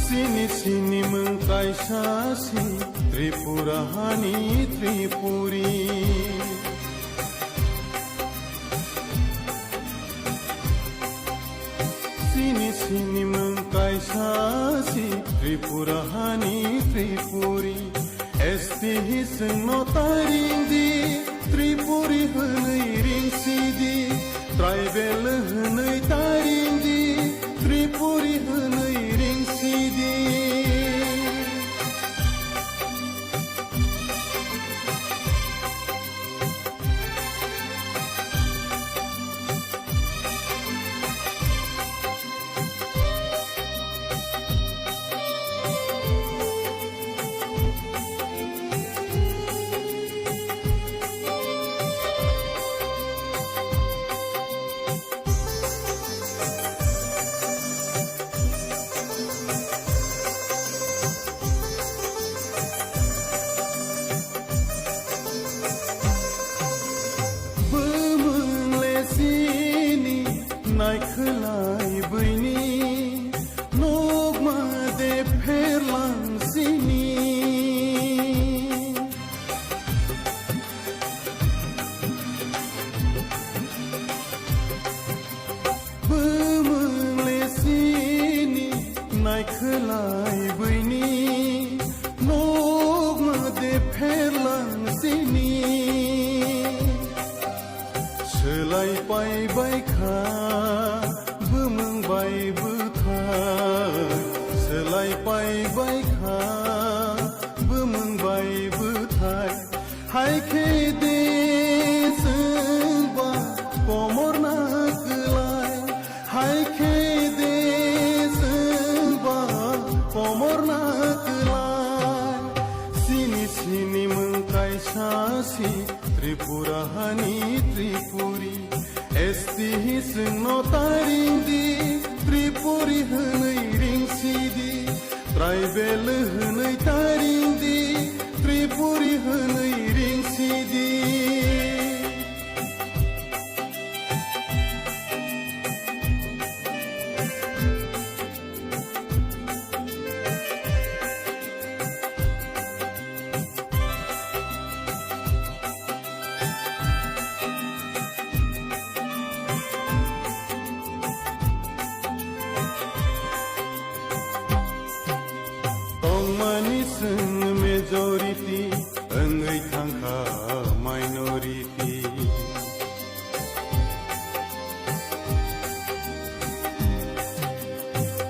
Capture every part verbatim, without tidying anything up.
Chini sinimung kaisa si Tripura hani Tripuri. Chini sinimung kaisa si Tripura hani Tripuri. S T hi chwngno taring di, Tripuri hwnwi ring si di, tribal hwnwi taring di, Tripuri hwnwi ring si di. Bumung le sini naikhwlai buini, nokma de pherlang sini. Bumung le sini naikhwlai buini, nokma de pherlang sini. Swlai pai bai kha bumung bai bwthai, swlai pai bai kha bumung bai bwthai. Hai khe de chwngba komor na kwlai, hai khe de chwngba komor na kwlai. Sini sini mung kaisa si Tripura hani Tripuri. S T hi chwngno taring di, Tripuri hwnwi ring si di. Tribal hwnwi taring di, Tripuri hwnwi ring si di. Tongmani chwng majority, wngwi thangkha minority.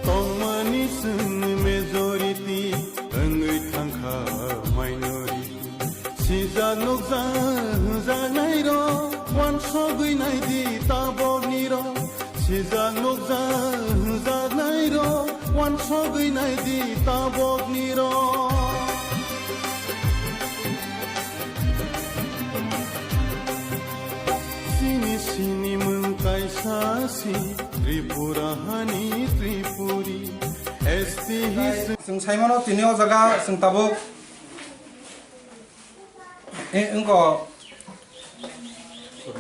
Tongmani chwng majority, wngwi thangkha minority. Sijak nukjak hwnjaknairok, wansugwi naidi taboknirok. Sijak nukjak hwnjaknairok, wansugwi naidi taboknirok. Sini sini mung kaisa si Tripura hani Tripuri. S T hi. Chwng saimano tini o jaga chwng tabuk, e, wngkha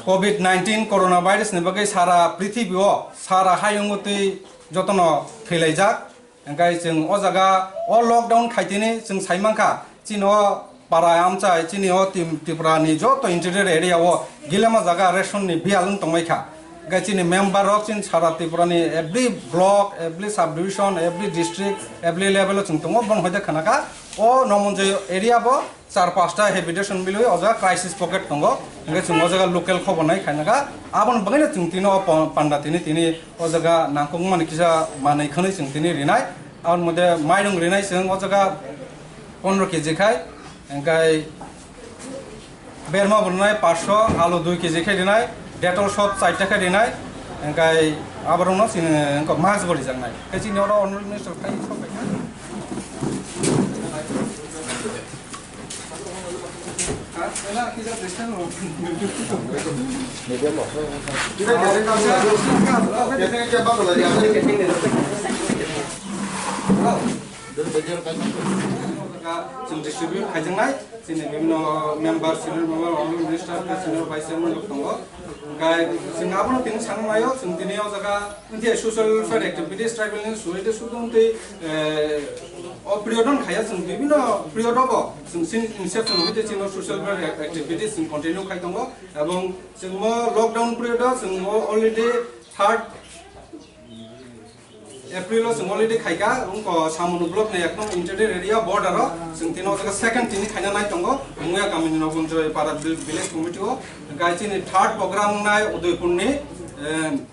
covid nineteen coronavirus ni bagwi sara prithibi o, sara hayung o twi jotono thwilaijak. Hingkai chwng o jaga o lockdown khaitini chwng saimankha, chini o para amchai, chini o Tim-, Tripura ni joto interior area o gilema jaga ration ni biyal wng tongmai kha. Hingkai chini member rok chini sara Tripura ni every block, every sub division, every district, every level o chwng tongo, bong hoide khanakha o Nomonjoi area bo char pasta habitation milwi o jaga crisis pocket tongo. Hingke chwng o jaga local khobor nai khainaka. Aboni bagwino chwng tino o pon-, panda tini, tini o jaga nangkukmani kisa manwi khwnwi chwng tini rinai. Aboni mode mairung rinai chwng o jaga pondro K G khai. Hingke berma bo rinai paanch sho, alu dui K G khai rinai, Dettol soap chaita khai rinai. Hingke aborokno chini wngkha mask bo rijaknai. Hingke chini oro honorable minister phai sok bai kha. Chwng distribute khaijaknai, chini bibhinno member, senior member, honorable minister, senior vice chairman rok tongo. Hwnkhe chwng abono tini sana naio, chwng tini o jaga wngkhe social welfare activities tribal ni suwai de sudu wngtwi, eh, o period on khaya chwng bibino period obo chwng sin initiative chwng wngtwi chwng social welfare activities chwng continue khai tongo, ebong chwng o lockdown period o chwng o already third April o chwng already khaikha, wngkha Samunu block ni ekdom interior area border o, chwng tini o jaga second tini khaina nai tongo, Muya kamini Nobunjoy para vil-, village committee o, hwnkhe chini third program wngnai Udaipur ni, em,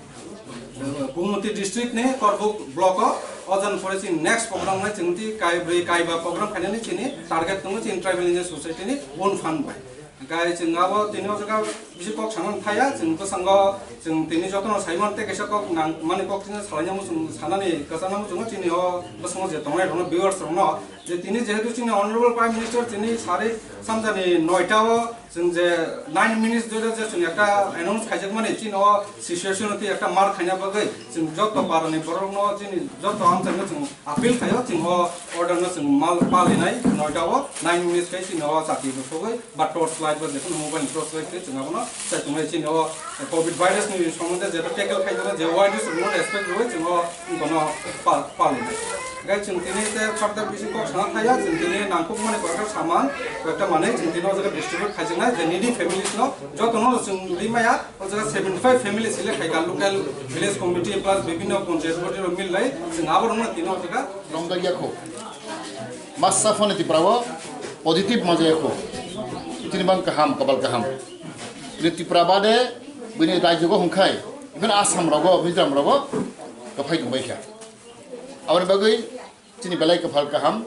Gumoti district ni Korbuk block o, o jan pore chini next program wngnai chwng ti kai brwi kai ba program khainani chini target tongo chini tribal engineer society ni own fund bai. Hwnkhe chwng abo tini o jaga bisi kok sana thaya, chwng bwskango chwng tini jotono saimano tei kaisa kok nang mani kok tini salaina muchung sanani kwchangna muchungo chini o bwskango je tongnai rokno viewers rokno je tini jehetu chini honorable prime minister tini sari samjani noita o chwng je nine minutes dore je chwng ekta announce khaijak mani chini o situation o twi ekta mar khaina bagwi chwng joto parani borokno chini joto amchaino chwng appeal khaio chwng o order no chwng mal palinai noita o nine minutes khai chini o chati rwsogwi ba torch light ba jephuru mobile ni torch light twi chwng abono chai tongnai chini o covid virus ni somonde jeto tackle khai jana je awareness rwno respect rwui chwng o bono pa-, palinai. Hwnkhe chwng tini te further bisi kok sana thaya chwng tini nangkukmani koyekta saman koyekta manwi chwng tini o jaga distribute khaijaknai je needy families no jotono chwng ri maya o jaga seventy five families select khaikha local village committee plus bibhinno panchayat body rok mil lai chwng aborokno tini o jaga romjakya kho. Masa phone Tripura o positive majakya kho. Tini bang kaham, kapal kaham. Bini Tripura bade, bini rajyo go hwnkhai, even Assam rogo, Mizoram rogo, kaphai tongbai kha. Aboni bagwi chini belai kapal kaham,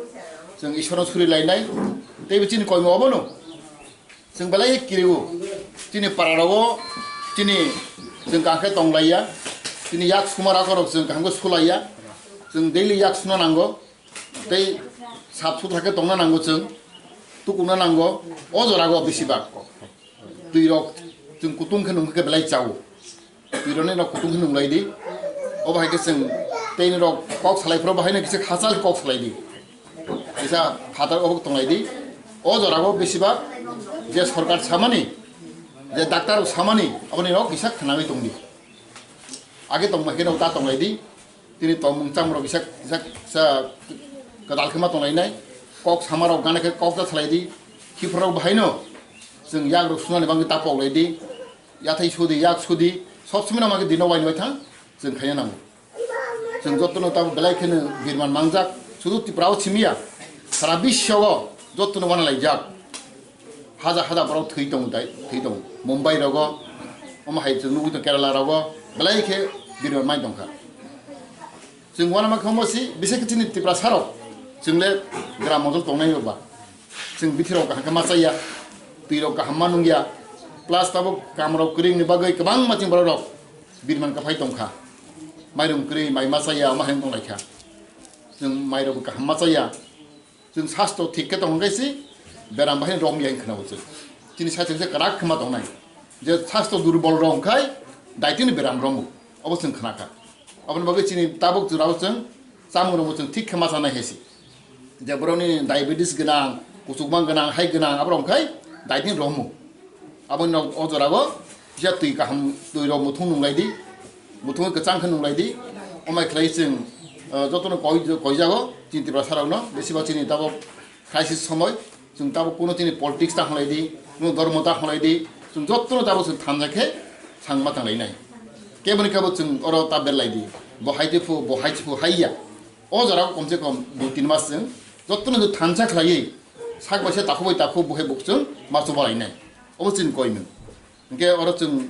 chwng Ishwarno suri lainai, teibo chini koimo obono. Chwng belai kiriwo, chini para rogo, chini chwng kaham khe tonglaiya, chini yak suma rakorok chwng kaham khe sulaiya, chwng daily yak suna nango. Tei sap suthra khe tongna nango chwng, tukuna nango, o jora go bisi bak. Twi rok chwng kutung khe nung khe belai chao. Twi rok ni rok kutung khe nung lai di. Obo hai khe chwng tei ni rok kok salai phuru bahai no kisa khachal kok salai di. Kisa phatar obo tong lai di. O jora go bisi bak je sorkar samani, je doctor samani, aboni rok kisa khnagwi tong di. Age tongma khe no ta tong lai di. Tini tongmung chamung rok kisa, kisa, kisa kwtal khe ma tong lai nai. Kok sama rok gana khe kok ta salai di. Khipra rok bahai no chwng yak rok sunani bagwi ta pok lai di. Yathai sudi, yak sudi, sob somoi no ma khe dino bai nai thang chwng khaina nango. Chwng jotono tamo belai kheno birman mangjak, sudu Tripura o simi ya, sara biswo o jotono wana laijak. Haja haja borok thwi tongo tai, thwi tongo. Mumbai rogo, omo hai chwng nugwi tongo Kerala rogo, belai khe birman mai tongkha. Chwng wana ma khe omo si, bisi khe chini Tiprasa rok, chwng le gram mojol tongnai rok ba. Chwng bithi rok kaham khe ma chaya, twi rok kaham ma nungya, plus tabuk kam rok kwrwini bagwi kwbangma chini borok rok birman kwphai tongkha. Mairum kwrwi, mai ma chaya, ma hai tonglaikha. Chwng mai rok kaham ma chaya. Chwng sasto thik khe tong khe si beram bahai romya hin khna bo chwng. Chini sai chwng se kwrak khma tongnai. Je sasto durbol rok khai daitini beram romo. Obo chwng khna kha. Aboni bagwi chini tabuk jora o chwng chamung rok bo chwng thik khe ma chanai hai si. Je borokni diabetes gwnang, kuchukma gwnang, hai gwnang, aborok khai daitini romo. Aboni nog o jora go kisa twi kaham, twi rok muthung nung lai di, muthung kwchang khe nung lai di. Omai khlai chwng, eh, jotono koi, koi jago chini Tiprasa rok no, besi ba chini tabuk crisis somoi, chwng tabuk kuno chini politics ta hwnlai di, kuno dhormo ta hwnlai di, chwng jotono tabuk chwng thansa khe sang ma tang lai nai. Keboni kebo chwng oro ta bel lai di, bo hai te phu, bo hai phu hai ya. O jora go kom se kom dui tin mas chwng jotono thansa khlai sak bai se takhuk bai takhuk bo hai buk chwng ma chuba lai nai. Obo chini koimung. Hwnkhe oro chwng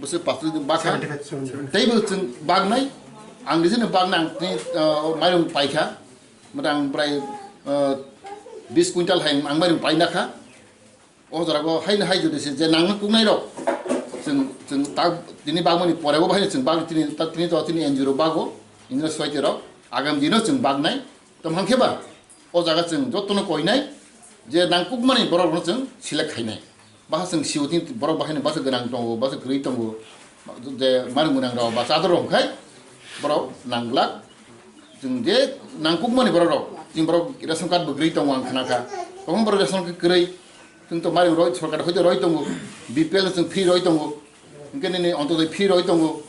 bwswk pathor bakha. Seventy five, seventy five. Teibo chwng baknai. Ang nijeno baknai, ang tini, ah, mairung paikha. Mata ang bwrai, ah, bis quintal hai ang mairung paina kha. O jora go haino hai jodi se je nangno kuknai rok. Chwng, chwng ta tini bakmani pore bo haino chwng bak tini, ta tini to tini N G O rok bago. Engineer soite rok. Agam dino chwng baknai. Tamo hwnkhe ba? O jaga chwng jotono koinai je nangkukmani borok rokno chwng select khainai. Bahai chwng sio tini borok bahai no basa gwnang tongo, basa kwrwi tongo, je manung gwnang rok basa ador rok khai borok nang glak. Chwng je nangkukmani borok rok, chini borok ration card bo kwrwi tongo ang khna kha. Kwbang borok ration card kwrwi, chwng to mari roi, sorkar hoite roi tongo, B P L chwng free roi tongo. Hwnkhe nini ontodoi free roi tongo,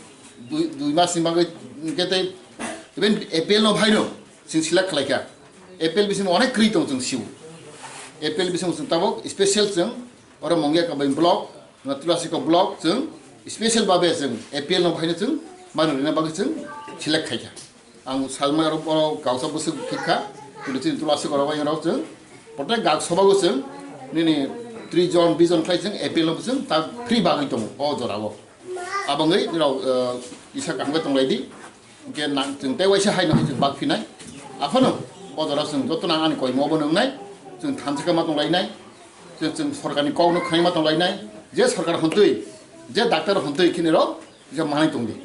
dui, dui mas ni bagwi, hwnkhe tei even A P L no phaino chwng select khlaikha. A P L bisingo onek kwrwi tongo chwng sio. A P L bisingo chwng tabuk special chwng oro Mongya Kabai block, Tulasiko block chwng special babe chwng A P L no phaino chwng mano rina bagwi chwng select khaikha. Ang salmai oro, oro kaisa bwswk phikha, tini chini Tulasiko rok bai rok chwng, protek gak sobago chwng, nini tris jon, bis jon khlai chwng A P L no chwng ta free bagwi tongo o jorao. Abangwi nirok, eh, isa kaham khe tonglaidi. Hwnkhe nang chwng tei waisa haino chwng bak phinai. Aphano o jora chwng joto nang ani koimo bo nwngnai. Chwng thansa khe ma tonglainai. Chwng, chwng sorkarni kokno khnaima tonglainai. Je sorkar hontwi, je doctor hontwi khinirok je manai tongdi.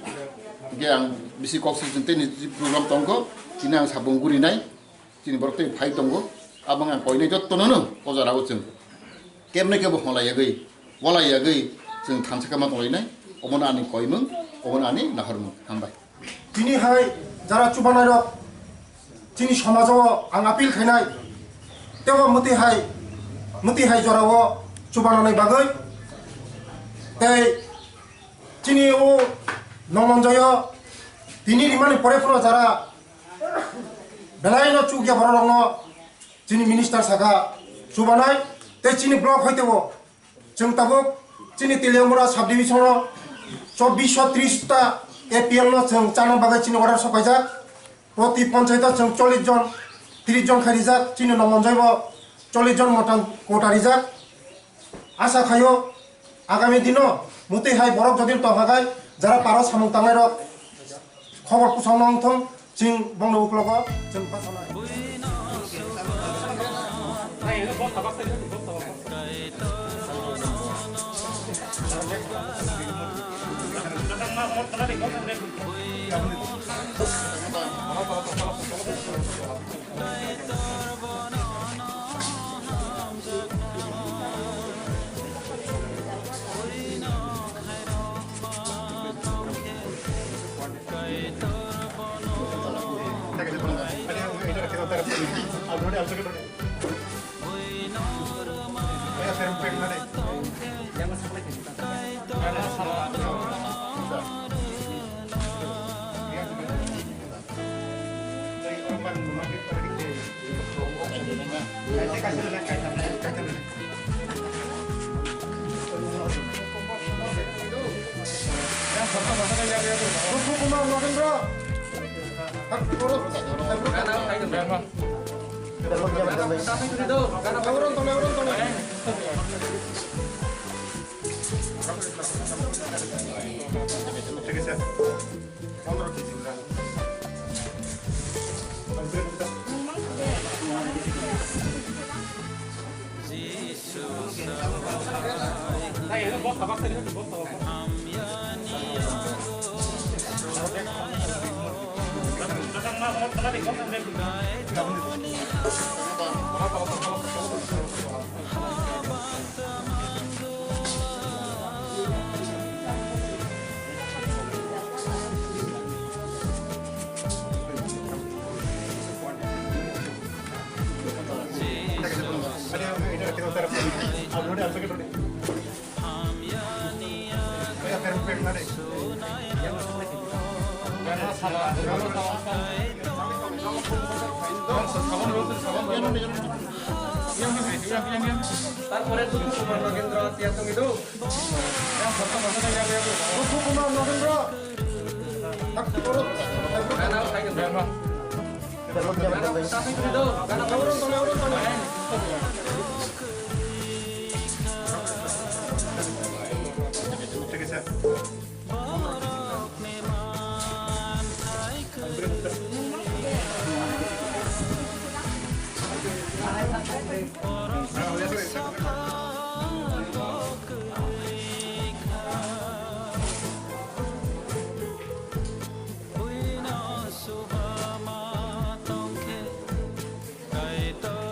Hwnkhe ang bisi kok swi chwng tei ni program tongkho. Tini ang sabung gurinai. Chini borok tei phai tongo, abang ang koinai jotto nono o jora o chwng kebne kebo holai yagwi, walai yagwi chwng thansa khe ma tonglainai, omono ani koimung, omono ani nahormung. Hambai. Tini hai jara chubanai rok chini somajo ang appeal khainai, tebo mwtwi hai, mwtwi hai jora o chubanani bagwi tei chini o Nongonjoyo tini rimani pore phano jara Belai no chukya borok rok no chini minister saka chubanai tei chini block hoite bo chwng tabuk chini Teliamura subdivision o chobbish tris ta A P L no chwng chana bagwi chini order sokaijak. Proti panchayat o chwng chollish jon, tris jon khai rijak, chini Nongonjoi bo chollish jon motan quota rijak. Asa khaio, agami dino mwtwi hai borok jodi tongkha khai, jara paro samung tangnai rok khobor kusong no wngthong, chwng bongni uklogo chwng pasanai. তারপরে দুঃখ কুমার নগেন্দ্র তিয়াতুমিদু। দুঃখ কুমার নগেন্দ্র।